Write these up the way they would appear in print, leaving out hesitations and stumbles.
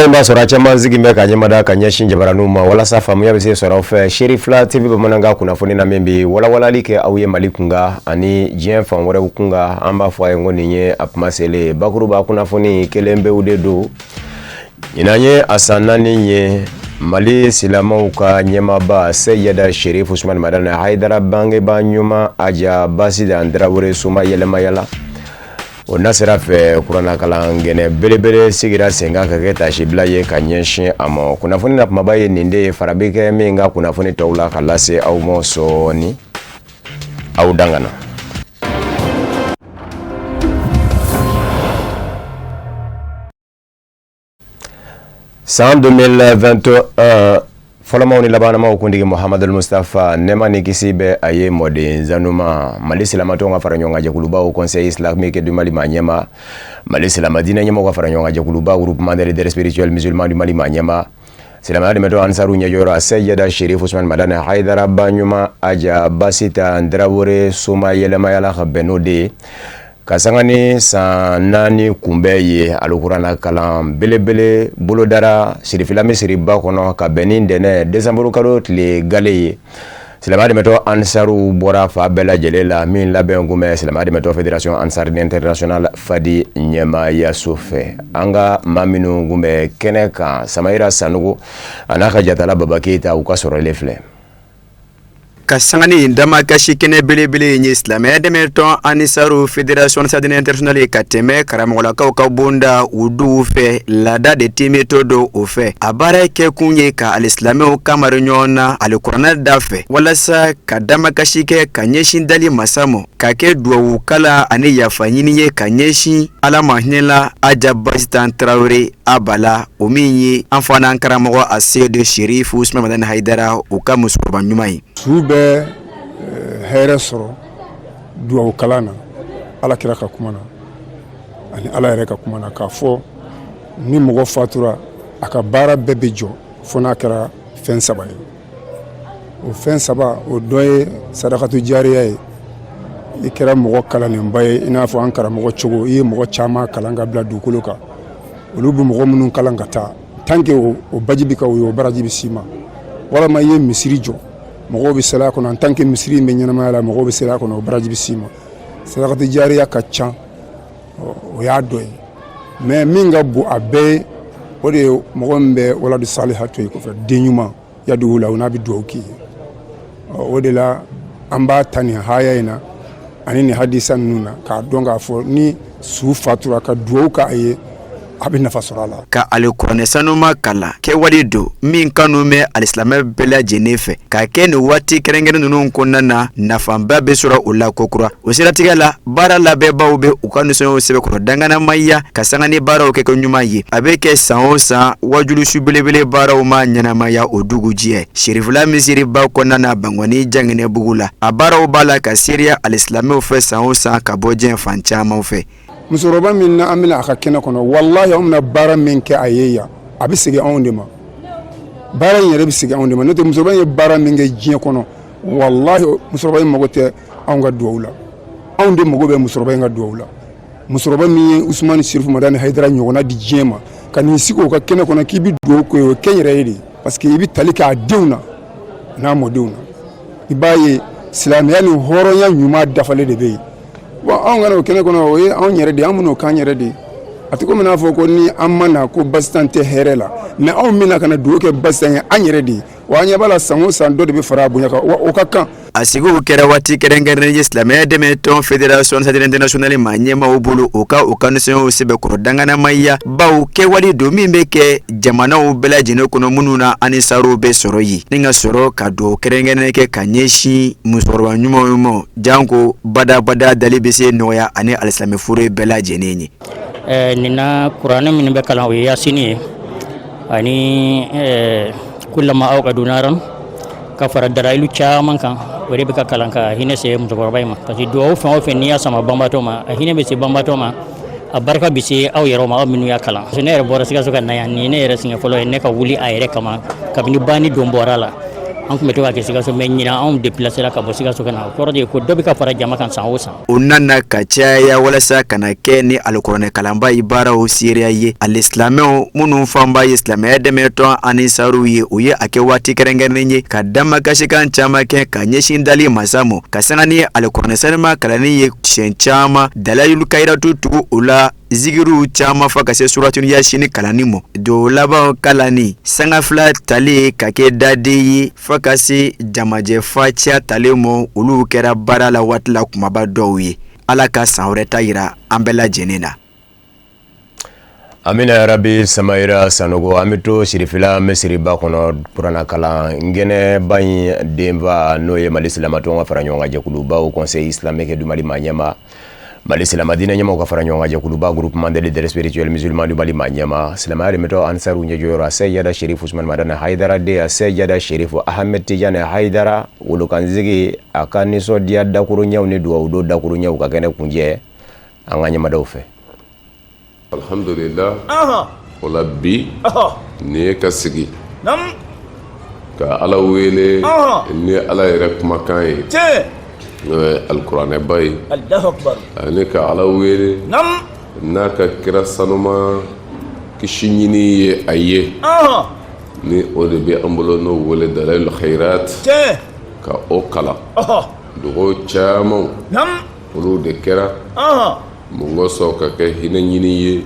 in b'a sɔrɔ a caman sigi bɛ ka ɲɛmada ka ɲɛsin jabaraninw ma walasa faamuya bɛ se sɔrɔ aw fɛ. Serifila TV bamanankan kunnafoni na min bɛ walawalali kɛ aw ye Mali kunkan ani diɲɛ fan wɛrɛw kunkan, an b'a fɔ a ye ko nin ye a kuma selen ye. Bakuruba kunnafoni kelen pewu de don. Ɲinan ye a san 4 ye Mali silamɛw ka ɲɛmaaba Seyida Sherif Usumani Madani Hayidara bangebaa ɲuman Aja Basitan Tarawele somayɛlɛmaya la. O nasira fɛ, kuranɛkalan kɛnɛ belebele sigira sen kan ka kɛ tasibila ye ka ɲɛsin a ma. Kunnafoni na kumaba ye nin de ye, fara bɛ kɛ min ka kunnafoni tɔw la ka lase aw ma sɔɔni. Aw dangana. San 2021 fɔlɔmaw ni labanamaw kuntigi Muhamadul Mustafa, nɛɛma ni kisi bɛ a ye, mɔden zanuma, Mali silamatɔnw ka fara ɲɔgɔn kan jɛkuluba Haut Conseil islamique du Mali maa ɲɛmaa, Mali silama diinɛ ɲɛmɔgɔw ka fara ɲɔgɔn kan jɛkuluba Groupement des leaders spirituels musulmans du Mali maa ɲɛmaa, silamɛya dɛmɛtɔn Ansaru ɲɛjɔyɔrɔ Seyida Sherif Usumani Madani Hayidara ba ɲuman Aja Basitan Tarawele somayɛlɛmaya la ka bɛn n'o de ye ka sanga ni san 4 kunbɛn ye, alikuranɛ kalan belebele bolodara Sirifila misiriba kɔnɔ ka bɛn ni ntɛnɛn desanburu kalo tile gale ye. Silamɛya dɛmɛtɔn Ansaru bɔra fan bɛɛ lajɛlen la, min labɛn kun bɛ silamɛya dɛmɛtɔn Fédération Ansar Internationale Fadi ɲɛmaayaso fɛ. An ka maa minnu kun bɛ kɛnɛ kan, Samayira Sanogo a n'a ka jatala Baba Keyita, u ka sɔrɔlen filɛ. Ka sanga ni damakasi kɛnɛ belebele in ye, silamɛya dɛmɛtɔn Anisaru Fédération Ansar Internationale ka tɛmɛ karamɔgɔlakaw ka bonda u duw fɛ, laada de tiimetɔ don o fɛ. A baara kɛkun ye ka alisilamɛw kamari ɲɔgɔn na alikuranɛ da fɛ walasa ka damakasi kɛ ka ɲɛsin dali masa ma, ka kɛ duwawu kalan ani yafa ɲini ye ka ɲɛsin Ala ma hinɛla Aja Basitan Tarawele Abala, o min ye an fa n'an karamɔgɔ a Seyidu Serifu Usumani Madani Hayidara u ka musokɔrɔba ɲuman ye. Su bɛ hɛrɛ sɔrɔ duwawu kalan na, Ala kira ka kuma na ani Ala yɛrɛ ka kuma na, k'a fɔ ni mɔgɔ fatura, a ka baara bɛɛ bɛ jɔ fo n'a kɛra fɛn saba ye. O fɛn saba, o dɔ ye sadakatu jariya ye. I kɛra mɔgɔ kalannenba ye, i n'a fɔ an karamɔgɔ cogo, i ye mɔgɔ caman kalan ka bila dugukolo kan, olu bɛ mɔgɔ minnu kalan ka taa, tant que o baji bɛ ka o ye, o baraji bɛ s'i ma. Walama i ye misiri jɔ, mɔgɔw bɛ seli a kɔnɔ, en tant que misiri in bɛ ɲɛnamaya la, mɔgɔw bɛ seli a kɔnɔ, o baraji bɛ s'i ma. Sadakatu jariya ka ca, o y'a dɔ ye. Mais min ka bon a bɛɛ ye, o de ye mɔgɔ min bɛ waladu saliha to i kɔfɛ, den ɲuman yadu'u lahu, n'a bɛ dugawu k'i ye. O de la an b'a ta nin haya in na ani nin hadisa ninnu na k'a dɔn k'a fɔ ni su fatura, ka dugawu k'a ye, a bɛ nafa sɔrɔ a la. Ka alikuranɛ sanuma kalan kɛwale don min kanu bɛ alisilamɛ bɛɛ lajɛlen fɛ ka kɛ nin waati kɛrɛnkɛrɛn ninnu kɔnɔna na, nafaba bɛ sɔrɔ o la kokura. O siratigɛ la, baara labɛnbaw bɛ u ka nisɔndiyaw sɛbɛkɔrɔ danganamaya ka sanga ni baaraw kɛ ɲuman ye. A bɛ kɛ san o san, wajulusu belebele baaraw ma ɲɛnamaya o dugujɛ Sirifila misiriba kɔnɔna na Bankɔni Janginɛbugu la. A baaraw b'a la ka seereya alisilamɛw fɛ san o san ka bɔ diɲɛ fan caman fɛ. Musokɔrɔba min na an bɛna a ka kɛnɛ kɔnɔ, walahi anw bɛna baara min kɛ a ye yan, a bɛ segin anw de ma. Baara in yɛrɛ bɛ segin anw de ma. N'o tɛ, musokɔrɔba in ye baara min kɛ diɲɛ kɔnɔ, walahi musokɔrɔba in mago tɛ anw ka duwawu la. Anw de mago bɛ musokɔrɔba in ka duwawu la. Musokɔrɔba min ye Usumani Sirifu Madani Hayidara ɲɔgɔnna di diɲɛ ma, ka n'i sigi o ka kɛnɛ kɔnɔ k'i bɛ duwawu kɛ, o ye kɛnyɛrɛye de ye, parce que i bɛ tali kɛ a denw na n'a mɔdenw na. I b'a ye silamɛya ni hɔrɔnya ɲuman dafalen de bɛ yen. Bon, anw ka na o kɛnɛ kɔnɔ, o ye anw yɛrɛ de ye, an bɛn'o k'an yɛrɛ de ye. A tɛ komi n'a fɔ ko ni an ma na ko Basitan tɛ hɛrɛ la, mais anw bɛna ka na dugawu kɛ Basitan ye, an yɛrɛ de ye. Wa an ɲɛ b'a la, san o san dɔ de bɛ fara a bonya kan, wa o ka kan. A sigiw kɛra waati kɛrɛnkɛrɛnnen ye silamɛya dɛmɛ tɔn Fédération Ansar Internationale maa ɲɛmaaw bolo, u ka u ka nisɔndiyaw sɛbɛkɔrɔ danganamaya, baw kɛwale don min bɛ kɛ jamanaw bɛɛ lajɛlen kɔnɔ minnu na anisaruw bɛ sɔrɔ yen, ni ka sɔrɔ ka dugawu kɛrɛnkɛrɛnnen kɛ ka ɲɛsin musokɔrɔba ɲumanw ma, janko badabada dali bɛ se nɔgɔya ani alisilamɛ furu bɛɛ lajɛlen ye. Nin na, kuranɛ minnu bɛ kalan, o ye Yasini ye ani kulama awkadu naran, ka fara dalayilu caman kan. O de bɛ ka kalan ka hinɛ se musokɔrɔba in ma, parce que dugawu fɛn o fɛn n'i y'a sama banbatɔ ma, a hinɛ bɛ se banbatɔ ma, a barika bɛ se aw yɛrɛ ma, aw minnu y'a kalan. Ne yɛrɛ bɔra Sikaso ka na yan. Nin ye ne yɛrɛ siɲɛ fɔlɔ ye ne ka wuli a yɛrɛ kama kabini banni don bɔra la. An tun bɛ to k'a kɛ Sikaso, mais ɲinan anw déplacera ka bɔ Sikaso ka na. O kɔrɔ de ye ko dɔ bɛ ka fara jama kan san o san. U nana ka caya walasa ka na kɛ ni alikuranɛ kalanba ye baaraw seereya ye. Alisilamɛw minnu fanba ye silamɛya dɛmɛtɔn Anisaru ye, u ye a kɛ waati kɛrɛnkɛrɛnnen ye ka damakasikan caman kɛ ka ɲɛsin dali masa ma, ka sanga ni alikuranɛ sanuma kalanni ye siɲɛ caman, dalayilu kayiratu tugu u la, zikiriw caman fo ka se suratuli yasini kalanni ma, don laban kalanni, sanga 2 tali ka kɛ daden ye, fo ka se jamajɛ fatiya talen ma. Olu kɛra baara la waati la kumaba dɔw ye. Ala ka san wɛrɛ ta yira an bɛɛ lajɛlen na. Amina yarabi. Samayira Sanogo, an bɛ to Sirifila misiriba kɔnɔ, kuranɛkalan gɛnɛba in denba, n'o ye Mali silamatɔnw ka fara ɲɔgɔn kan jɛkuluba Conseil islamique du Mali maa ɲɛma, Mali silama diinɛ ɲɛmaw ka fara ɲɔgɔn kan jɛkuluba Groupement des leaders spirituels musulmans du Mali maa ɲɛma, silamɛya dɛmɛtɔ Ansaru ɲɛjɔyɔrɔ, a Seyida Sherifu Usman Madani Hayidara den, a Seyida Sherifu Ahmed Tijani Hayidara, wolokansigi a ka nisɔndiya dakuruɲɛw ni dugawu don dakuruɲɛw ka kɛnɛ kunjɛ an ka ɲɛmadaw fɛ. Alhamdulillah, o la bi nin ye ka sigi ka Ala wele ni Ala yɛrɛ kumakan ye, n'o ye alikuranɛba ye, ani ka Ala wele n'a ka kira sanuma kisi ɲini ye a ye, ni o de bɛ an bolo, n'o wele Dalailul Khairat, ka o kalan. Dugawu caman olu de kɛra mun kosɔn ka kɛ hinɛ ɲini ye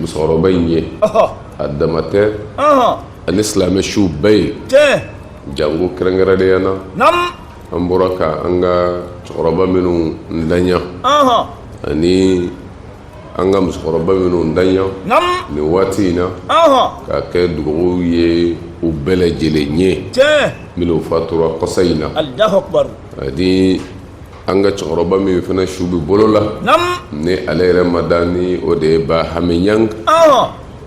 musokɔrɔba in ye, a dama tɛ, ani silamɛ siw bɛɛ ye, janko kɛrɛnkɛrɛnnenya na an bɔra ka an ka cɛkɔrɔba minnu ntanya ani an ka musokɔrɔba minnu ntanya nin waati in na, ka kɛ dugawu ye u bɛɛ lajɛlen ye minnu fatura kɔsa in na, ani an ka cɛkɔrɔba min fana su bɛ bolo la, ni ale yɛrɛ ma dan, ni o de ye Ba Hami Ɲang,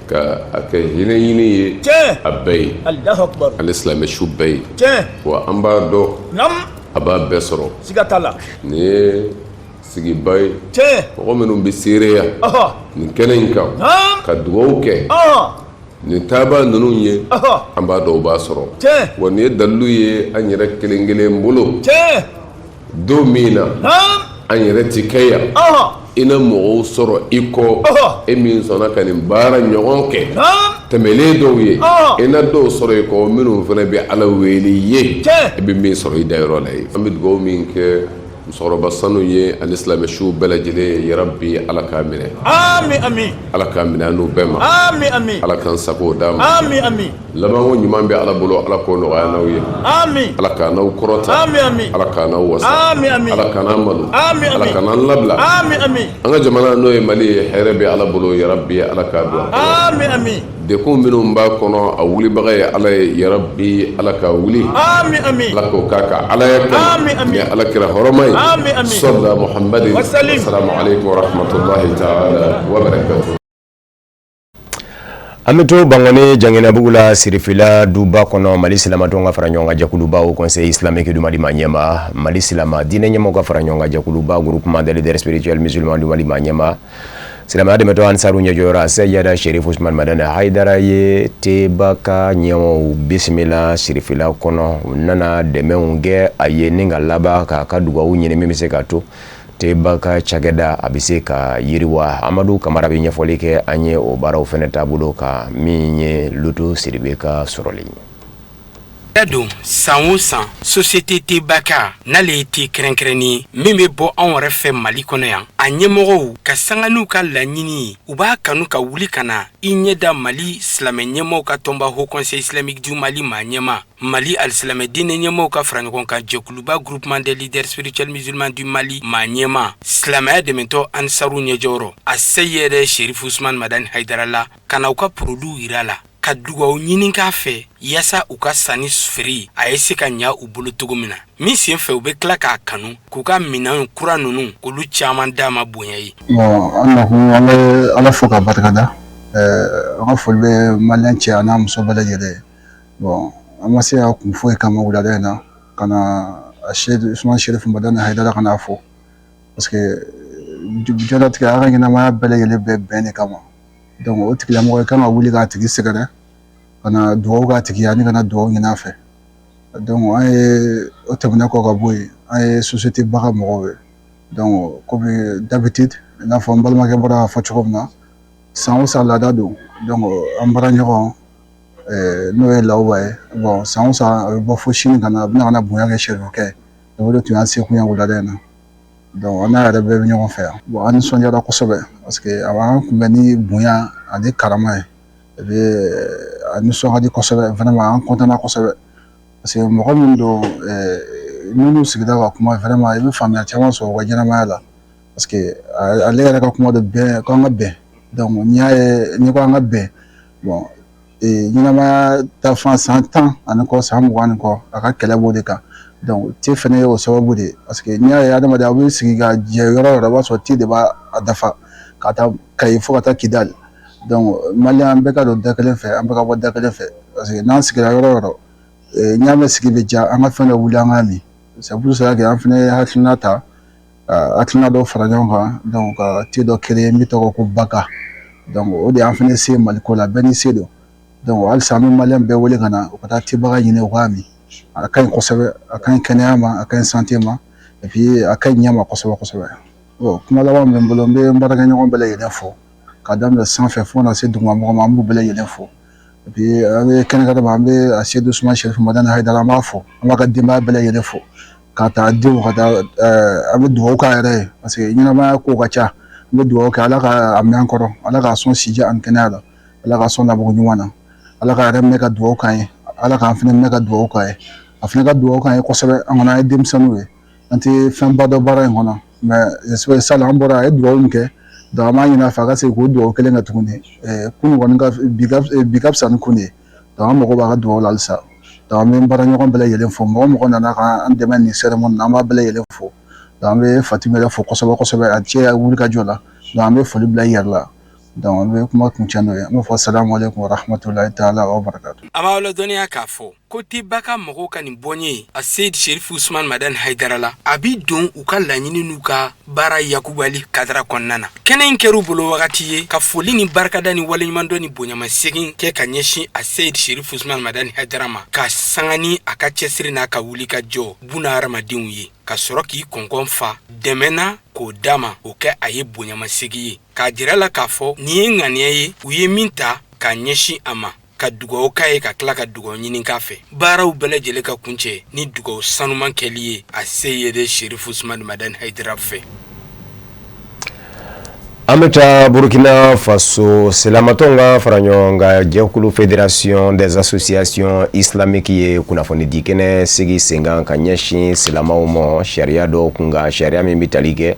ka a kɛ hinɛ ɲini ye a bɛɛ ye ani silamɛ su bɛɛ ye. Wa an b'a dɔn a b'a bɛɛ sɔrɔ. Nin ye sigiba ye, mɔgɔ minnu bɛ seereya nin kɛnɛ in kan ka dugawu kɛ nin taabaa ninnu ye, an b'a dɔn u b'a sɔrɔ. Wa nin ye dalilu ye an yɛrɛ kelen kelen bolo, don min na an yɛrɛ ti kɛ yan, i na mɔgɔw sɔrɔ i kɔ, e min sɔnna ka nin baara ɲɔgɔn kɛ tɛmɛlen dɔw ye, i na dɔw sɔrɔ i kɔ minnu fana bɛ Ala wele ye, i bɛ min sɔrɔ i dayɔrɔ la ye. An bɛ dugawu min kɛ musokɔrɔba sanu ye ani silamɛ siw bɛɛ lajɛlen ye, yarabi Ala k'a minɛ, Ala k'a minɛ an n'u bɛɛ ma, Ala k'an sago d'a ma. Labanko ɲuman bɛ Ala bolo, Ala k'o nɔgɔya n'aw ye, Ala k'an n'aw kɔrɔta, Ala k'an n'aw wasa, Ala kan'an malo, Ala kan'an labila. An ka jamana n'o ye Mali ye, hɛrɛ bɛ Ala bolo, yarabi Ala k'a don a kɔnɔ. Degun minnu b'a kɔnɔ, a wulibaga ye Ala ye, yarabi Ala k'a wuli, Ala k'o k'a ka Alaya kama ni Ala kira hɔrɔma ye, sɔla Muhamadin, wasalamu aleykum wa rahmatulahi taala wa barakatuh. An bɛ to Bankɔni Janginɛbugu la, Sirifila duba kɔnɔ, Mali silamatɔnw ka fara ɲɔgɔn kan jɛkuluba Haut Conseil islamique du Mali maa ɲɛma, Mali silama diinɛ ɲɛmaaw ka fara ɲɔgɔn kan jɛkuluba Groupement des leaders spirituels musulmans du Mali maa ɲɛma, silamɛya dɛmɛtɔ Ansaru ɲɛjɔyɔrɔ, Seyida Sherif Usman Madani Hayidara ye Teba ka ɲɛmaaw bisimila Sirifila kɔnɔ. U nana dɛmɛw kɛ a ye ni ka laban k'a ka dugawu ɲini min bɛ se ka to Teba ka cakɛda a bɛ se ka yiriwa. Amadu Kamara bɛ ɲɛfɔli kɛ an ye o baaraw fana taabolo kan, min ye Lutu Sidibe ka sɔrɔli ye. Don san o san, société Tebaka, n'ale ye te kɛrɛnkɛrɛnnen ye min bɛ bɔ anw yɛrɛ fɛ Mali kɔnɔ yan, a ɲɛmɔgɔw ka sanga n'u ka laɲini ye, u b'a kanu ka wuli ka na i ɲɛ da Mali silamɛ ɲɛmaaw ka tɔnba Haut Conseil islamique du Mali maa ɲɛmaa, Mali alisilamɛ diinɛ ɲɛmaaw ka fara ɲɔgɔn kan jɛkuluba Groupement des leaders spirituels musulmans du Mali maa ɲɛmaa, silamɛya dɛmɛtɔ Ansaru ɲɛjɔyɔrɔ, a Seyɛdɛ Sherif Usman Madani Hayidara la, ka na u ka produits yira la, ka dugawu ɲini k'a fɛ yaasa u ka sanni feere a ye se ka ɲa u bolo cogo min na. Min sen fɛ, u bɛ tila k'a kanu k'u ka minɛn kura ninnu k'olu caman d'a ma bonya ye. Bon, an nakun, an bɛ Ala fo ka barika da. An ka foli bɛ maliyɛn cɛ a n'a muso bɛɛ lajɛlen ye. Bon, an ma se ka kun foyi kama wulada in na ka na a Usman Sherif Madani Hayidara ka n'a fo, parce que diɲɛlatigɛ, a ka ɲɛnamaya bɛɛ lajɛlen bɛ bɛn de kama. Donc o tigilamɔgɔ, i kan ka wuli k'a tigi sɛgɛrɛ, ka na dugawu k'a tigi ye ani ka na dugawu ɲini a fɛ. Donc an ye o tɛmɛnen kɔ ka bɔ yen, an ye société Baka mɔgɔw ye. Donc comme d'habitude, i n'a fɔ n balimakɛ bɔra k'a fɔ cogo min na, san o san laada don. Donc an baaraɲɔgɔn, n'o ye Lawuba ye, bon, san o san a bɛ bɔ fo Chine ka na, a bɛna ka na bonya kɛ Serifukɛ ye. O de tun y'an sekun ye wulada in na. Donc an n'a yɛrɛ bɛɛ bɛ ɲɔgɔn fɛ yan. Bon, an nisɔndiyara kosɛbɛ parce que a b'an kunbɛn ni bonya ani karama ye. Et puis a nisɔn ka di kosɛbɛ, vraiment an content na kosɛbɛ parce que mɔgɔ min don, minnu sigira ka kuma, vraiment i bɛ faamuya caman sɔrɔ u ka ɲɛnamaya la, parce que ale yɛrɛ ka kuma de bɛn, k'an ka bɛn. Donc n'i y'a ye n'i ko an ka bɛn, bon, ɲɛnamaya ta fan, san 10 ani kɔ, san 20 ni kɔ, a ka kɛlɛ b'o de kan. Donc thé fɛnɛ ye o sababu de ye, parce que n'i y'a ye adamaden aw bɛ sigi ka jɛ yɔrɔ o yɔrɔ, i b'a sɔrɔ thé de b'a dafa ka taa Kayi fo ka taa Kidali. Donc malien bɛɛ ka don da kelen fɛ, an bɛɛ ka bɔ da kelen fɛ, parce que n'an sigira yɔrɔ o yɔrɔ, n'i y'a mɛn sigi bɛ diya, an ka fɛn dɔ wuli an k'a min. C'est pour cela que an fɛnɛ ye hakilina ta, hakilina dɔ fara ɲɔgɔn kan, donc ka thé dɔ créer min tɔgɔ ko Baka. Donc o de y'an fɛnɛ se Maliko la, bɛɛ n'i se don. Donc halisa an bɛ malien bɛɛ wele ka na u ka taa thé Baka ɲini, u k'a min. A ka ɲi kosɛbɛ, a ka ɲi kɛnɛya ma, a ka ɲi santé ma, et puis a ka ɲi ɲɛ ma kosɛbɛ kosɛbɛ. Bon, kuma laban min bɛ n bolo, n bɛ n baarakɛɲɔgɔn bɛɛ lajɛlen fo k'a daminɛ sanfɛ fo ka na se dugumamɔgɔ ma, an b'u bɛɛ lajɛlen fo. Et puis an bɛ kɛnɛ kan, an bɛ a Sedu Usumani Serifu Madani Hayidara, an b'a fo, an b'a ka denbaya bɛɛ lajɛlen fo, ka taa denw ka taa. An bɛ dugawu k'a yɛrɛ ye parce que ɲɛnamaya kow ka ca. An bɛ dugawu kɛ, Ala ka a mɛn an kɔrɔ, Ala k'a sɔn sija ani kɛnɛya la, Ala k'a sɔn labugu ɲuman na, Ala k'a yɛrɛ minɛ ka dugawu k'an ye, Ala k'an fana minɛ ka dugawu k'a ye. A fana ka dugawu k'an ye kosɛbɛ. An kɔni, an ye denmisɛnninw ye, an tɛ fɛnba dɔn baara in kɔnɔ, mais j'espère salon an bɔra, a ye dugawu min kɛ, donc an b'a ɲini a fɛ a ka segin k'o dugawu kelen kɛ tuguni. Kunun kɔni ka bi ka fisa ni kun ye. Donc an mago b'a ka dugawu la halisa. Donc an bɛ n baaraɲɔgɔn bɛɛ lajɛlen fo, mɔgɔ mɔgɔ nana ka an dɛmɛ nin cérémonie na, an b'a bɛɛ lajɛlen fo. Donc an bɛ Fatimi yɛrɛ fo kosɛbɛ kosɛbɛ, a cɛ wuli ka jɔ la. Donc an bɛ foli bila i yɛrɛ la. Donc an bɛ kuma kuncɛ n'o ye, an b'a fɔ salamu aleykum wa rahmatulahi taala wa barakatu. A b'aw ladɔnniya k'a fɔ ko thé Baka mɔgɔw ka nin bɔnye a Seyid Serifu Usman Madani Hayidara la, a bi don u ka laɲini n'u ka baara yakubali kadara kɔnɔna na. Kɛnɛ in kɛr'u bolo wagati ye ka foli ni barikada ni waleɲumandɔn ni bonyamasegin kɛ ka ɲɛsin a Seyid Serifu Usman Madani Hayidara ma, ka sanga ni a ka cɛsiri n'a ka wuli ka jɔ buna hadamadenw ye, ka sɔrɔ k'i kɔnkɔn fa dɛmɛ na k'o d'a ma, o kɛ a ye bonyamasegin ye, k'a jira la k'a fɔ nin ye ŋaniya ye u ye min ta ka ɲɛsin a ma, ka dugawu k'a ye, ka tila ka dugawu ɲini k'a fɛ, baaraw bɛɛ lajɛlen ka kuncɛ ni dugawu sanuman kɛli ye a Seyidi Serifu Usman Madani Hayidara fɛ. An bɛ taa Burukina Faso. Silamatɔnw ka fara ɲɔgɔn kan jɛkulu Fédération des associations islamiques ye kunnafonidi kɛnɛ sigi sen kan ka ɲɛsin silamɛw ma sariya dɔw kun kan, sariya min bɛ tali kɛ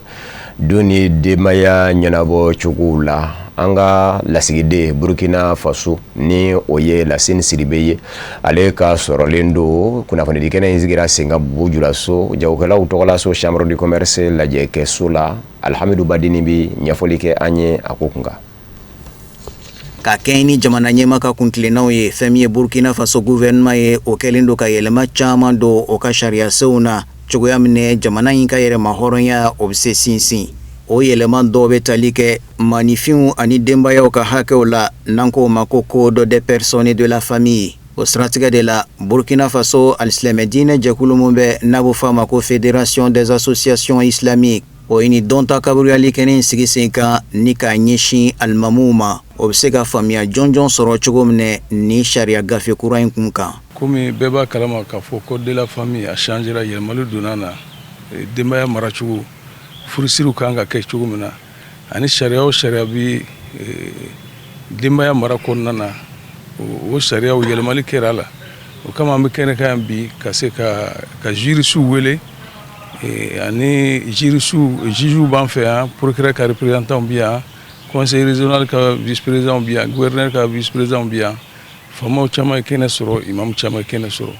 du ni denbaya ɲɛnabɔ cogow la. An ka lasigiden Burukina Faso, ni o ye Lasine Sidibe ye, ale ka sɔrɔlen don. Kunnafonidi kɛnɛ in sigira sen kan Bubu Julaso jagokɛlaw tɔgɔlaso Chambre de commerce lajɛkɛso la. Alhamidu Badini bɛ ɲɛfɔli kɛ an ye a ko kunkan. Ka kɛɲɛ ni jamana ɲɛma ka kuntilennaw ye, fɛn min ye Burkina Faso gouvernement ye, o kɛlen don ka yɛlɛma caman don o ka sariyasenw na cogoya minɛ jamana in ka yɛrɛma hɔrɔnya o bɛ se sinsin. O yɛlɛma dɔw bɛ tali kɛ maninfinw ani denbayaw ka hakɛw la, n'an k'o ma ko Code des personnes de la famille. O siratigɛ de la, Burkina Faso alisilamɛ diinɛ jɛkulu min bɛ n'a bɛ fɔ a ma ko Fédération des associations islamiques, o ye nin dɔnta kaburuyali kɛnɛ in sigi sen kan ni k'a ɲɛsin alimamuw ma, o bɛ se ka faamuya jɔnjɔn sɔrɔ cogo min ni sariya gafe kura in kun kan. Komi bɛɛ b'a kalama k'a fɔ code de la famille a changera, yɛlɛmali donna na, denbaya maracogo, furusiriw kan ka kɛ cogo min na, ani sariya o sariya bi denbaya mara kɔnɔna na, o sariyaw yɛlɛmali kɛra a la. O kama an bɛ kɛnɛ kan yan bi ka se ka juristes wele ani juristes, juges b'an fɛ yan, procureur ka représentant bi yan, conseil régional ka vice président bi yan, gouverneur ka vice président bi yan. Faamaw caman ye kɛnɛ sɔrɔ, imam caman ye kɛnɛ sɔrɔ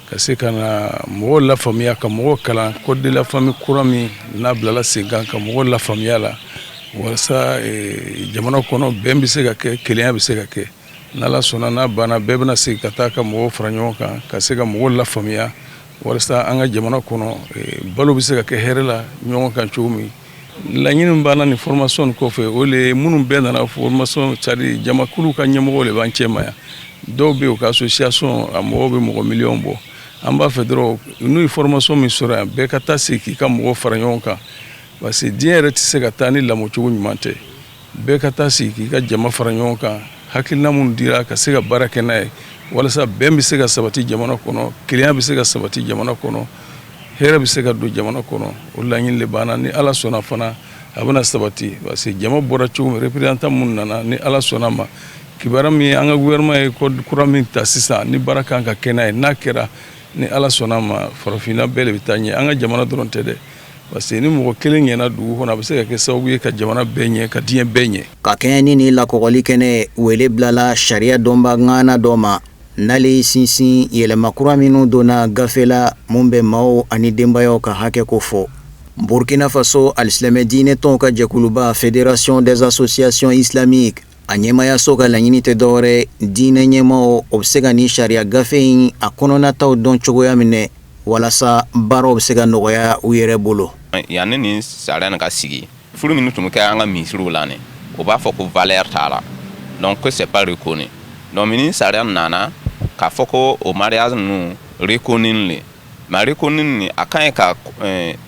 ka se ka na mɔgɔw lafaamuya, ka mɔgɔw kalan code de la famille kura min n'a bilala sen kan, ka mɔgɔw lafaamuya la walasa jamana kɔnɔ bɛn bɛ se ka kɛ, kelenya bɛ se ka kɛ. N'Ala sɔnna, n'a banna, bɛɛ bɛna segin ka taa ka mɔgɔw fara ɲɔgɔn kan ka se ka mɔgɔw lafaamuya walasa an ka jamana kɔnɔ balo bɛ se ka kɛ hɛrɛ la ɲɔgɔn kan cogo min. Laɲini min b'an na nin formation kɔfɛ, o le ye minnu bɛɛ nana formation, c'est à dire jamakulu ka ɲɛmɔgɔw de b'an cɛ ma yan. Dɔw bɛ yen, u ka association a mɔgɔw bɛ mɔgɔ miliyɔn bɔ. An b'a fɛ dɔrɔn, n'u ye formation min sɔrɔ yan, bɛɛ ka taa segin k'i ka mɔgɔw fara ɲɔgɔn kan, parce que diɲɛ yɛrɛ tɛ se ka taa ni lamɔcogo ɲuman tɛ. Bɛɛ ka taa sigi k'i ka jama fara ɲɔgɔn kan, hakilina minnu dira, ka se ka baara kɛ n'a ye, walasa bɛn bɛ se ka sabati jamana kɔnɔ, kelenya bɛ se ka sabati jamana kɔnɔ, hɛrɛ bɛ se ka don jamana kɔnɔ. O laɲini de b'an na. Ni Ala sɔnna fana, a bɛna sabati, parce que jama bɔra cogo min, représentant minnu nana, ni Ala sɔnna ma, kibaruya min ye, an ka gouvernement ye code kura min ta sisan, ni baara kan ka kɛ n'a ye, n'a kɛra, ni Ala sɔnna ma, farafinna bɛɛ de bɛ taa ɲɛ. An ka jamana dɔrɔn tɛ dɛ, parce que ni mɔgɔ kelen ɲɛna dugu kɔnɔ, a bɛ se ka kɛ sababu ye ka jamana bɛɛ ɲɛ, ka diɲɛ bɛɛ ɲɛ. Ka kɛɲɛ ni nin lakɔgɔli kɛnɛ, wele bilala sariya dɔnba ŋana dɔ ma, n'ale y'i sinsin yɛlɛma kura minnu donna gafe la mun bɛ maaw ani denbayaw ka hakɛ ko fɔ. Burkina Faso alisilamɛ diinɛ tɔnw ka jɛkuluba, Fédération des associations islamiques, a ɲɛmayaso ka laɲini tɛ dɔwɛrɛ, diinɛ ɲɛmaaw o bɛ se ka nin sariya gafe in a kɔnɔnataw dɔn cogoya minɛ, walasa baaraw bɛ se ka nɔgɔya u yɛrɛ bolo. Yanni nin sariya nin ka sigi, furu minnu tun bɛ kɛ an ka misiriw la nin, o b'a fɔ ko valeur t'a la, donc que c'est pas reconnu. Donc nin sariya nana k'a fɔ ko o mariage ninnu reconnu le, mais reconnu nin, a ka ɲi ka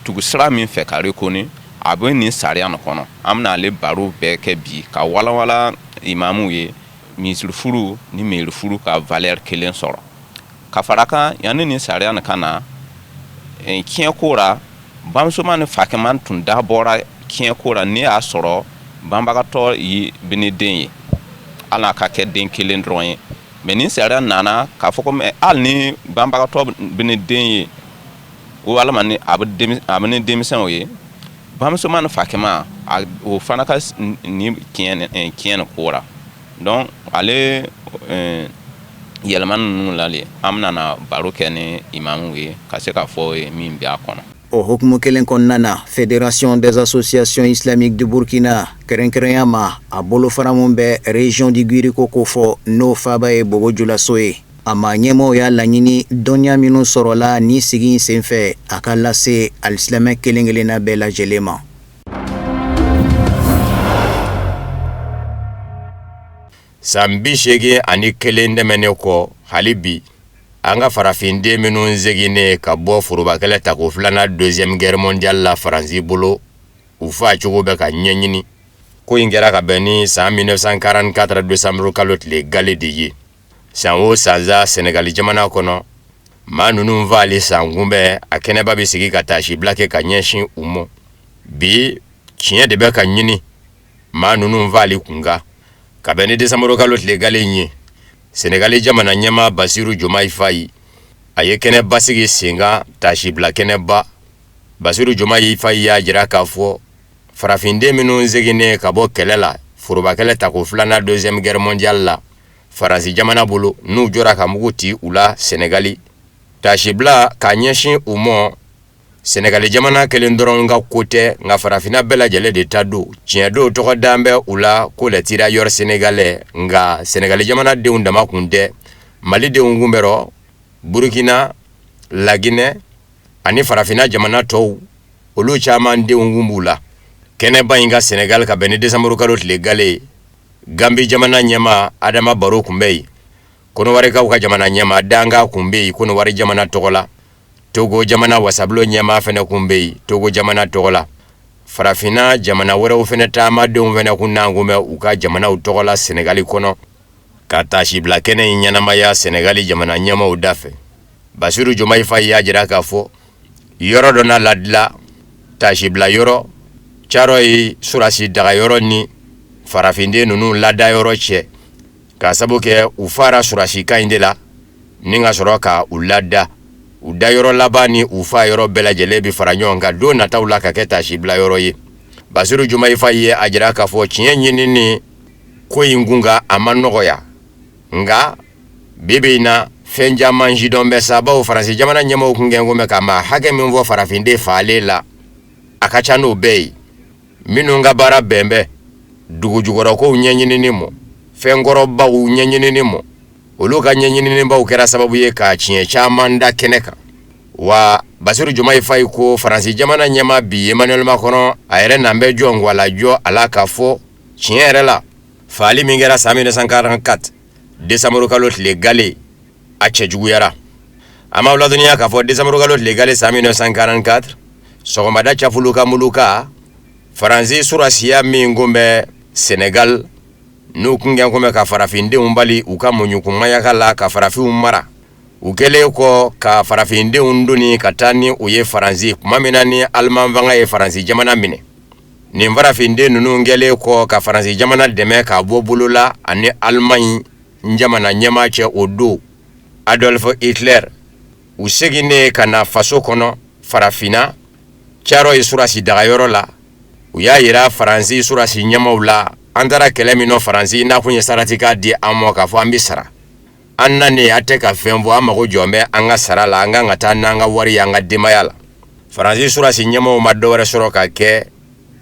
tugu sira min fɛ ka reconnu, a bɛ nin sariya nin kɔnɔ. An bɛna ale baro bɛɛ kɛ bi ka walawala imamuw ye, misiri furu ni mairie furu ka valeur kelen sɔrɔ. Ka fara kan, yanni nin sariya nin ka na, tiɲɛ ko la, bamusoman ni fakɛman tun da bɔra tiɲɛ ko la, n'i y'a sɔrɔ banbagatɔ yi bɛ ni den ye, hali n'a ka kɛ den kelen dɔrɔn ye. Mais nin sariya nana k'a fɔ ko mais hali ni banbagatɔ bɛ ni den ye, walima ni a bɛ ni denmisɛnw ye, bamusoman ni fakɛman, o fana ka nin tiɲɛ nin ko la. Donc ale yɛlɛma ninnu la le, an bɛna na baro kɛ ni imamuw ye ka se k'a fɔ ye min bɛ a kɔnɔ. O hukumu kelen kɔnɔna na, Fédération des associations islamiques du Burkina, kɛrɛnkɛrɛnya ma a bolofara mun bɛ région du Guiriko kofɔ, n'o faaba ye Bobo Julaso ye, a ma ɲɛmaaw y'a laɲini, dɔnniya minnu sɔrɔla ni sigi in senfɛ, a ka lase alisilamɛ kelen kelenna bɛɛ lajɛlen ma. San 81 tɛmɛnen kɔ, hali bi an ka farafinden minnu seginnen ka bɔ forobakɛlɛ tako filanan, deuxième guerre mondiale la, Faransi bolo, u fa cogo bɛ ka ɲɛɲini. Ko in kɛra ka bɛn ni san 1944 décembre kalo tile gale de ye. San o sanza, Senegali jamana kɔnɔ, maa ninnu faali san kunbɛn, a kɛnɛba bɛ sigi ka taasibila kɛ ka ɲɛsin u ma. Bi, tiɲɛ de bɛ ka ɲini maa ninnu faali kunkan. Ka bɛn ni desanburu kalo tile gale in ye, Senegali jamana ɲɛmaa Basiru Jomayi Fayi, a ye kɛnɛba sigi sen kan, taasibila kɛnɛba. Basiru Jomayi Fayi y'a jira k'a fɔ farafinden minnu seginnen ka bɔ kɛlɛ la, forobakɛlɛ tako filanan, deuxième guerre mondiale la, Faransi jamana bolo, n'u jɔra ka mugu ci u la Senegali, taasibila k'a ɲɛsin u ma, Senegali jamana kelen dɔrɔn ka ko tɛ, nka farafinna bɛɛ lajɛlen de ta don. Tiɲɛ don, tɔgɔ dan bɛ u la ko les tirailleurs sénégalais, nka Senegali jamana denw dama kun tɛ. Mali denw kun bɛ rɔ, Burukina, Laginɛ ani farafinna jamana tɔw, olu caman denw kun b'u la kɛnɛba in ka Senegali. Ka bɛn ni desanburu kalo tile gale ye, Gambi jamana ɲɛmaa Adama Baro kun bɛ yen, Kɔnɔwarikaw ka jamana ɲɛmaa Danka kun bɛ yen Kɔnɔwari jamana tɔgɔ la, Togo jamana wasabulon ɲɛmaa fɛnɛ kun bɛ yen Togo jamana tɔgɔ la. Farafinna jamana wɛrɛw fɛnɛ taamadenw fɛnɛ kun n'an kun bɛ u ka jamanaw tɔgɔ la Senegali kɔnɔ, ka taasibila kɛnɛ in ɲɛnamaya Senegali jamana ɲɛmaaw da fɛ. Basiru Jomayi Fayi y'a jira k'a fɔ yɔrɔ dɔ na ladila taasibila yɔrɔ Caro ye surasi dagayɔrɔ ni farafinden ninnu ladayɔrɔ cɛ, k'a sabu kɛ u fara surasi kan in de la ni ka sɔrɔ ka u lada. U dayɔrɔ laban ni u fa yɔrɔ bɛɛ lajɛlen bɛ fara ɲɔgɔn kan don nataw la ka kɛ taasibila yɔrɔ ye. Basiru Jomayi Fayi ye a jira k'a fɔ tiɲɛ ɲinini ko in kun kan, a ma nɔgɔya, nka bi bi in na, fɛn caman sidɔn bɛ sababu Faransi jamana ɲɛmɔgɔw kun kɛn ko bɛ ka maa hakɛ min fɔ farafinden faalen la, a ka ca n'o bɛɛ ye. Minnu ka baara bɛn bɛ dugujukɔrɔkow ɲɛɲinini ma, fɛnkɔrɔbaw ɲɛɲinini ma, olu ka ɲɛɲininibaw kɛra sababu ye ka tiɲɛ caman da kɛnɛ kan. Wa Basiru Jomayi Fayi ko Faransi jamana ɲɛmaa bi, Emmanuel Macron, a yɛrɛ nan bɛ jɔ ngwala jɔ a la k'a fɔ tiɲɛ yɛrɛ la, faali min kɛra san 1944 desanburu kalo tile gale, a cɛjuguyara. An b'aw ladɔnniya k'a fɔ desanburukalo tile gale san 1944 sɔgɔmada cafuluka muluka, Faransi surasiya min kun bɛ Senegal, n'u kun kɛ kun bɛ ka farafindenw bali u ka muɲukumaya la ka farafinw mara, u kɛlen kɔ ka farafindenw doni ka taa ni u ye Faransi tuma min na ni Aliman fanga ye Faransi jamana minɛ. Nin farafinden ninnu kɛlen kɔ ka Faransi jamana dɛmɛ k'a bɔ bolo la ani Alimaɲi jamana ɲɛmaa cɛ o don, Adolf Hitler, u seginnen ka na faso kɔnɔ farafinna Caaroyi surasi dagayɔrɔ la, u y'a yira Faransi surasi ɲɛmaaw la, an taara kɛlɛ min nɔ Faransi n'a kun ye saratikan di an ma k'a fɔ an bɛ sara, an nanen a tɛ ka fɛn fɔ, an mago jɔn bɛ an ka sara la, an kan ka taa n'an ka wari ye an ka denbaya la. Faransi surasi ɲɛmaaw ma dɔwɛrɛ sɔrɔ ka kɛ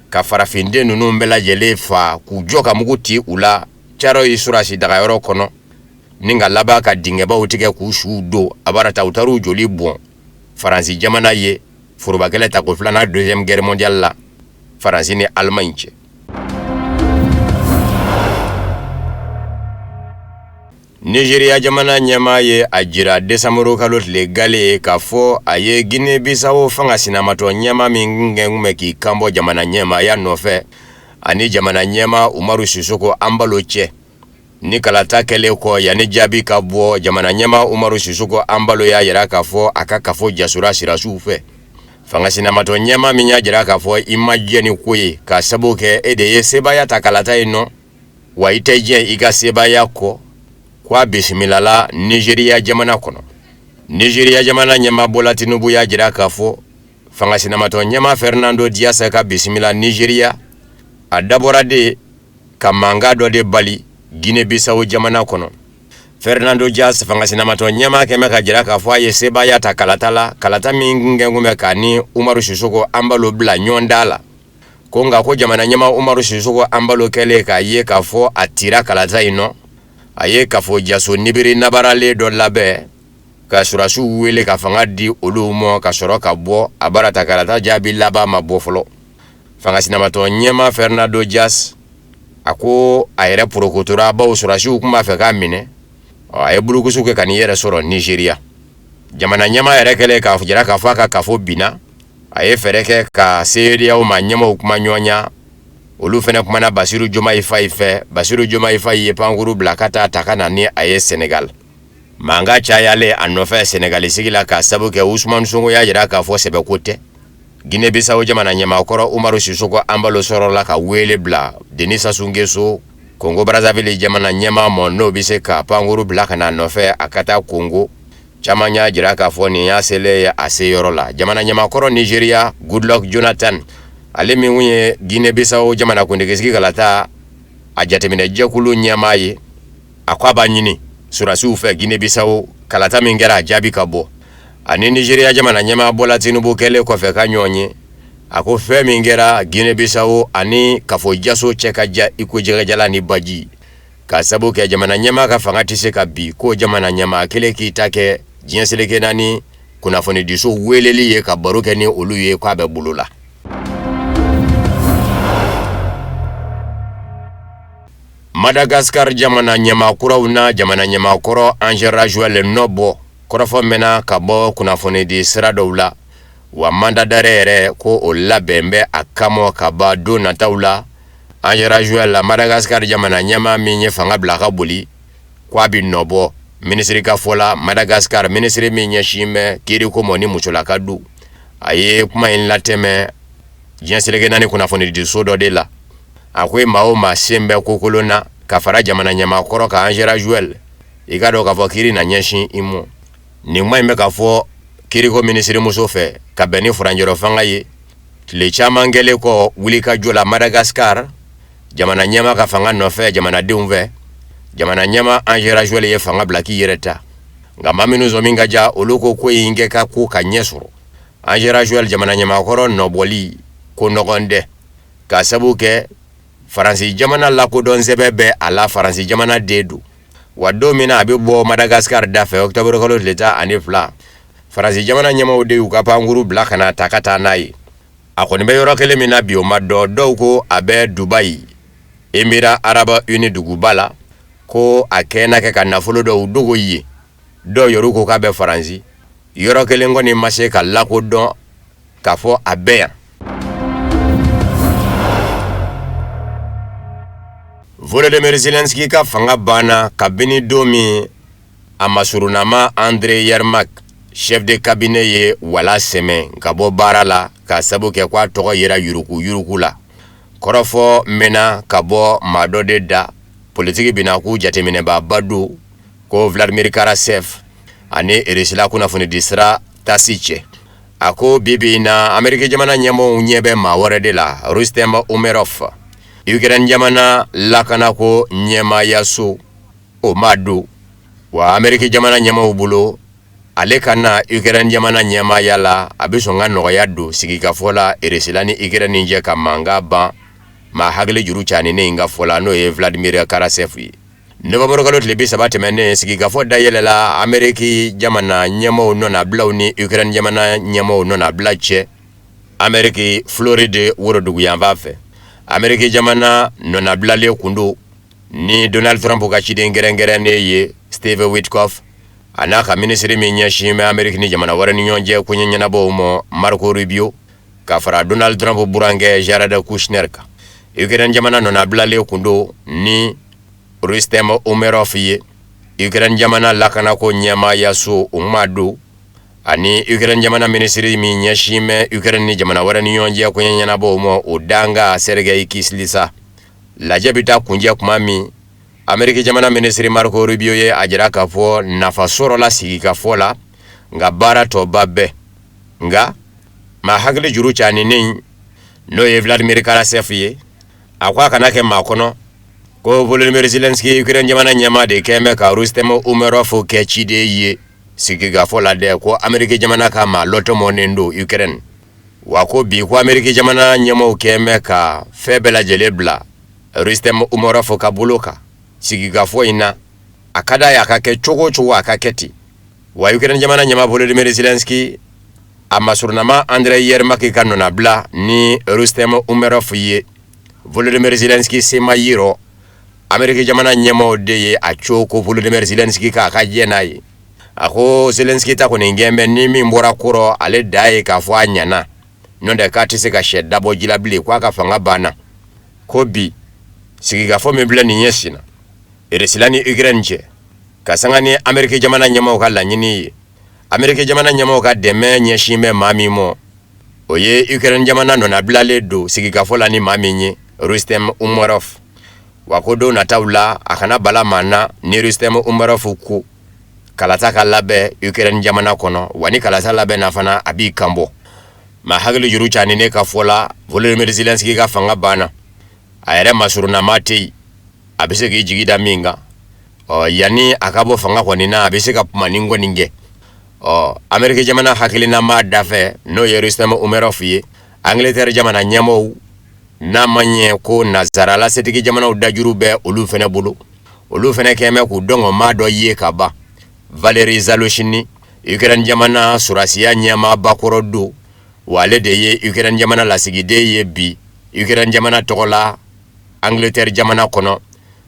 ka farafinden ninnu bɛɛ lajɛlen fa k'u jɔ ka mugu ci u la Caaroyi surasi dagayɔrɔ kɔnɔ, ni ka laban ka dingɛbaw tigɛ k'u suw don a bara ta, u taar'u joli bɔn Faransi jamana ye forobakɛlɛ tako filanan deuxième guerre mondiale la Faransi ni Allemagne cɛ. Nigeria jamana ɲɛmaa ye a jira desanburu kalo tile gale ye k'a fɔ a ye Guinée Bissau fanga sinamatɔ ɲɛmaa min kɛ kun bɛ k'i kanbɔ jamana ɲɛmaaya nɔfɛ ani jamana ɲɛmaa Umaru Sisoko Anbalo cɛ. Ni kalata kɛlen kɔ yanni jaabi ka bɔ, jamana ɲɛmaa Umaru Sisoko Anbalo y'a jira k'a fɔ a ka kafo jasora sirasiw fɛ. Fanga sinamatɔ ɲɛmaa min y'a jira k'a fɔ i ma jɛn ni ko ye k'a sabu kɛ e de ye sebaaya ta kalata in nɔ, wa i tɛ jɛn i ka sebaaya kɔ, ko a bisimilala Nizeriya jamana kɔnɔ. Nizeriya jamana ɲɛmaa Bola Tinubu y'a jira k'a fɔ fanga sinamatɔ ɲɛmaa Fernando Dias ka bisimila Nizeriya, a dabɔra de ka mankan dɔ de bali Guinée Bissau jamana kɔnɔ. Fernando Dias fanga sinamatɔ ɲɛmaa kɛmɛ ka jira k'a fɔ a ye sebaaya ta kalata la, kalata min kɛ kun bɛ k'a ni Umaru Sisoko Anbalo bila ɲɔgɔn da la. Ko nka ko jamana ɲɛmaa Umaru Sisoko Anbalo kɛlen k'a ye k'a fɔ a tira kalata in nɔ, a ye kafo jaso nibiri nabaralen dɔ labɛn ka surasiw wele ka fanga di olu ma ka sɔrɔ ka bɔ a bara ta kalata jaabi laban ma bɔ fɔlɔ. Fanga sinamatɔ ɲɛmaa Fernando Dias a ko a yɛrɛ porokotora bawo surasiw tun b'a fɛ k'a minɛ, a ye bulukusu kɛ ka n'i yɛrɛ sɔrɔ Nizeriya. Jamana ɲɛmaa yɛrɛ kɛlen k'a jira k'a fɔ a ka kafo binna, a ye fɛɛrɛ kɛ ka CEDEAO maa ɲɛmaaw kuma ɲɔgɔnya. Olu fana kumana Basiru Jomayi Fayi fɛ. Basiru Jomayi Fayi ye pankuru bila ka taa ta ka na ni a ye Senegal. Mankan cayalen a nɔfɛ Senegali sigi la k'a sabu kɛ Usumani Sonko y'a jira k'a fɔ sɛbɛko tɛ. Guinée Bissau jamana ɲɛmaa kɔrɔ Umaru Sisoko Anbalo sɔrɔla ka wele bila Denis Sassou Nguesso, Congo Brazzaville jamana ɲɛmaa ma, n'o bɛ se ka pankuru bila ka na a nɔfɛ a ka taa Congo. Caman y'a jira k'a fɔ nin y'a selen ye a se yɔrɔ la. Jamana ɲɛmaa kɔrɔ Nigeria Goodluck Jonathan, ale min kun ye Guinée Bissau jamanakuntigisigi kalata a jateminɛ jɛkulu ɲɛmaa ye, a ko a b'a ɲini surasiw fɛ Guinée Bissau kalata min kɛra a jaabi ka bɔ. Ani Nigeria jamana ɲɛmaa Bola Tinubu kɛlen kɔfɛ ka ɲɔgɔn ye, a ko fɛn min kɛra Guinée Bissau ani kafo jaso cɛ ka ja i ko jɛgɛjalan ni baji, k'a sabu kɛ jamana ɲɛmaa ka fanga tɛ se ka bin ko jamana ɲɛmaa kelen k'i ta kɛ diɲɛ seleke naani kunnafonidiso weleli ye ka baro kɛ ni olu ye k'a bɛ bolo la. Madagascar jamana ɲɛmaa kuraw na jamana ɲɛmaa kɔrɔ Andry Rajoelina nɔ bɔ kɔrɔfɔ mɛnna ka bɔ kunnafonidi sira dɔw la, wa mandat d'arrêt yɛrɛ ko o labɛn bɛ a kama ka ban don nataw la. Andry Rajoelina, Madagascar jamana ɲɛmaa min ye fanga bila ka boli, ko a bɛ nɔbɔ. Minisiri ka fɔ la, Madagascar minisiri min ɲɛsin bɛ kiiriko ma ni musolaka don, a ye kuma in latɛmɛ diɲɛ seleke naani kunnafonidiso dɔ de la. A ko e maa o maa sen bɛ kokolon na ka fara jamana ɲɛmaa kɔrɔ kan Andry Rajoelina, i k'a dɔn k'a fɔ kiiri na ɲɛsin i ma. Nin kuma in bɛ ka fɔ kiiriko minisirimuso fɛ ka bɛn ni furancɛrɔ fanga ye. Tile caman kɛlen kɔ wulikajɔ la Madagascar jamana ɲɛmaa ka fanga nɔfɛ jamanadenw fɛ, jamana ɲɛmaa Andry Rajoelina ye fanga bila k'i yɛrɛ ta. Nka maa minnu sɔmi ka ja, olu ko ko in kɛ ka ko ka ɲɛ sɔrɔ. Andry Rajoelina jamana ɲɛmaa kɔrɔ nɔbɔli ko nɔgɔn tɛ, k'a sabu kɛ Faransi jamana lakodɔn sɛbɛn bɛ a la, Faransi jamana den don. Wa don min na a bɛ bɔ Madagascar da fɛ octobre kalo tile 12, Faransi jamana ɲɛmaaw de y'u ka pankuru bila ka na ta ka taa n'a ye. A kɔni bɛ yɔrɔ kelen min na bi o ma dɔn. Dɔw ko a bɛ Dubayi, Émirats Arabes Unis duguba la, ko a kɛ na kɛ ka nafolo dɔw dogo yen. Dɔw yɛrɛ ko k'a bɛ Faransi. Yɔrɔ kelen kɔni ma se ka lakodɔn k'a fɔ a bɛ yan. Volodymyr Zelensky ka fanga banna kabini don min a masurunnama Andrei Yermak, chef de cabinet ye wala sɛmɛ ka bɔ baara la k'a sabu kɛ k'a tɔgɔ yera yuruku yuruku la. Kɔrɔfɔ mɛnna ka bɔ maa dɔ de da, politiki binakun jateminɛbaaba don ko Vladimir Karasev ani Irisila kunnafonidi sira TASS cɛ. A ko bi bi in na Ameriki jamana ɲɛmɔgɔw ɲɛ bɛ maa wɛrɛ de la, Rustem Umerov, Ukraine jamana lakanako ɲɛmaayaso o maa don. Wa Ameriki jamana ɲɛmɔgɔw bolo, ale ka na Ukraine jamana ɲɛmaaya la, a bɛ sɔn ka nɔgɔya don sigikafɔ la Irisila ni Ukraine cɛ ka mankan ban. Maa hakili juru caaninen in ka fɔ la, n'o ye Vladimir Karasev ye. Nowanburukalo tile 30 tɛmɛnen, sigikafɔ dayɛlɛla Ameriki jamana ɲɛmɔgɔw nɔnabilaw ni Ukraine jamana ɲɛmɔgɔw nɔnabila cɛ Ameriki Floride woroduguyanfan fɛ. Ameriki jamana nɔnabilalen kun don ni Donald Trump ka ciden kɛrɛnkɛrɛnnen ye Steve Witkoff a n'a ka minisiri min ɲɛsin bɛ Ameriki ni jamana wɛrɛ ni ɲɔgɔn cɛ koɲɛ ɲɛnabɔw ma Marco Rubio ka fara Donald Trump burankɛ Jared Kushner kan. Ukraine jamana nɔnabilalen kun don ni Rustem Umerov ye Ukraine jamana lakanako ɲɛmaayaso o maa don ani Ukraine jamana minisiri min ɲɛsin bɛ Ukraine ni jamana wɛrɛ ni ɲɔgɔn cɛ koɲɛ ɲɛnabɔw ma o dankan Sergei Kyslytsya. Lajɛ bɛ taa kuncɛ kuma min, Ameriki jamana minisiri Marco Rubio ye a jira k'a fɔ nafa sɔrɔla sigikafɔ la, nka baara tɔba bɛɛ. Nka maa hakili juru caaninen n'o ye Vladimir Karasev ye, a ko a kana kɛ maa kɔnɔ ko Volodymyr Zelensky Ukraine jamana ɲɛmaa de kɛn bɛ ka Rustem Umerov kɛ ciden ye sigikafɔ la dɛ, ko Ameriki jamana ka maa lɔtɔmɔnen don Ukraine. Wa ko bi ko Ameriki jamana ɲɛmaaw kɛn bɛ ka fɛn bɛɛ lajɛlen bila Rustem Umerov ka bolo kan sigikafɔ in na. A ka d'a ye a ka kɛ cogo o cogo, a ka kɛ ten. Wa Ukraine jamana ɲɛmaa Volodymyr Zelensky a masurunnama Andrei Yermak ka nɔnabila ni Rustem Umerov ye, Volodymyr Zelensky se ma yirɔ. Ameriki jamana ɲɛmaaw de ye a co ko Volodymyr Zelensky k'a ka jɛ n'a ye. A ko Zelensky ta kɔni kɛn bɛ ni min bɔra kɔrɔ, ale da ye k'a fɔ a ɲana, n'o tɛ k'a tɛ se ka sɛ dabɔ ji la bilen, k'a ka fanga banna. Ko bi sigikafɔ min filɛ nin ye senna Irisila ni Ukraine cɛ, ka sanga ni Ameriki jamana ɲɛmaaw ka laɲini ye, Ameriki jamana ɲɛmaaw ka dɛmɛ ɲɛsin bɛ maa min ma, o ye Ukraine jamana nɔnabilalen don sigikafɔ la ni maa min ye Rustem Umerov. Wa ko don nataw la, a kana bala maa na ni Rustem Umerov ko kalata ka labɛn Ukraine jamana kɔnɔ. Wa ni kalata labɛnna fana, a b'i kanbɔ. Maa hakili juru caaninen ka fɔ la, Volodymyr Zelensky ka fanga banna, a yɛrɛ masurunnama tɛ yen a bɛ se k'i jigi da min kan. Ɔ yanni a ka bɔ fanga kɔni na, a bɛ se ka kumanin kɔni kɛ. Ɔ Ameriki jamana hakilina maa dafɛ, n'o ye Rustem Umerov ye, Angleterre jamana ɲɛmɔgɔw n'a ma ɲɛ ko nazarala setigi jamanaw dajuru bɛ olu fɛnɛ bolo, olu fɛnɛ kɛn bɛ k'u dɔngɔ maa dɔ ye ka ban, Valery Zaluzhny, Ukraine jamana sɔrɔdasiya ɲɛmaaba kɔrɔ don, wa ale de ye Ukraine jamana lasigiden ye bi Ukraine jamana tɔgɔ la Angleterre jamana kɔnɔ.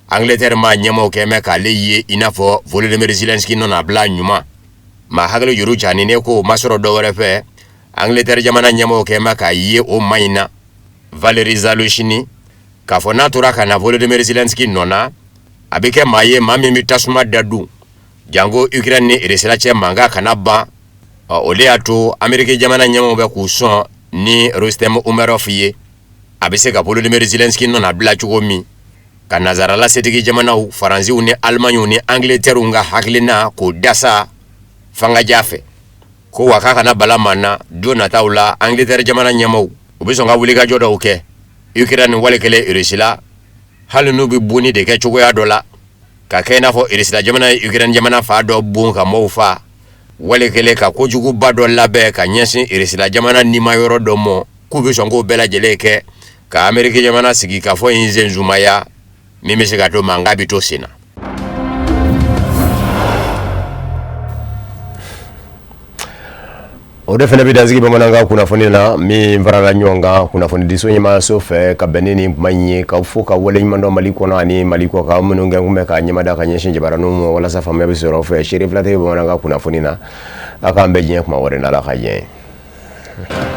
Angleterre maa ɲɛmaaw kɛn bɛ k'ale ye i n'a fɔ Volodymyr Zelensky nɔnabila ɲuman. Maa hakili juru caaninen ko o ma sɔrɔ dɔ wɛrɛ fɛ, Angleterre jamana ɲɛmaaw kɛn bɛ k'a ye o maa in na, Valery Zaluzhny, k'a fɔ n'a tora ka na Volodymyr Zelensky nɔ na, a bɛ kɛ maa ye maa min bɛ tasuma dadon janko Ukraine ni Irisila cɛ mankan kana ban. Ɔ o de y'a to Ameriki jamana ɲɛmaaw bɛ k'u sɔn ni Rustem Umerov ye, a bɛ se ka Volodymyr Zelensky nɔnabila cogo min, ka nazarala setigi jamanaw Faransiw ni Alimaɲiw ni Angleterrew ka hakilina k'o dasa fangaja fɛ. Ko wa k'a kana bala maa na, don nataw la Angleterre jamana ɲɛmaaw u bɛ sɔn ka wulikajɔ dɔw kɛ Ukraine wali kelen Irisila, hali n'u bɛ bonni de kɛ cogoya dɔ la ka kɛ i n'a fɔ Irisila jamana ye Ukraine jamana fan dɔ bon ka mɔɔw faa, wali kelen ka kojuguba dɔ labɛn ka ɲɛsin Irisila jamana nima yɔrɔ dɔ ma, k'u bɛ sɔn k'o bɛɛ lajɛlen kɛ ka Ameriki jamana sigikafɔ in sensumaya, min bɛ se ka to mankan bɛ to sen na. O de fana bɛ dansigi bamanankan kunnafoni na min farala ɲɔgɔn kan kunnafonidiso ɲɛmaayaso fɛ ka bɛn ni nin kuma in ye, ka fo ka waleɲuman dɔn Mali kɔnɔ ani Mali kɔ kan, minnu kɛ kun bɛ ka ɲɛmada ka ɲɛsin jabaraninw ma walasa faamuya bɛ sɔrɔ fɛ. Seere fila tɛ bamanankan kunnafoni na. A k'an bɛn diɲɛ kuma wɛrɛ n'Ala ka diɲɛ ye.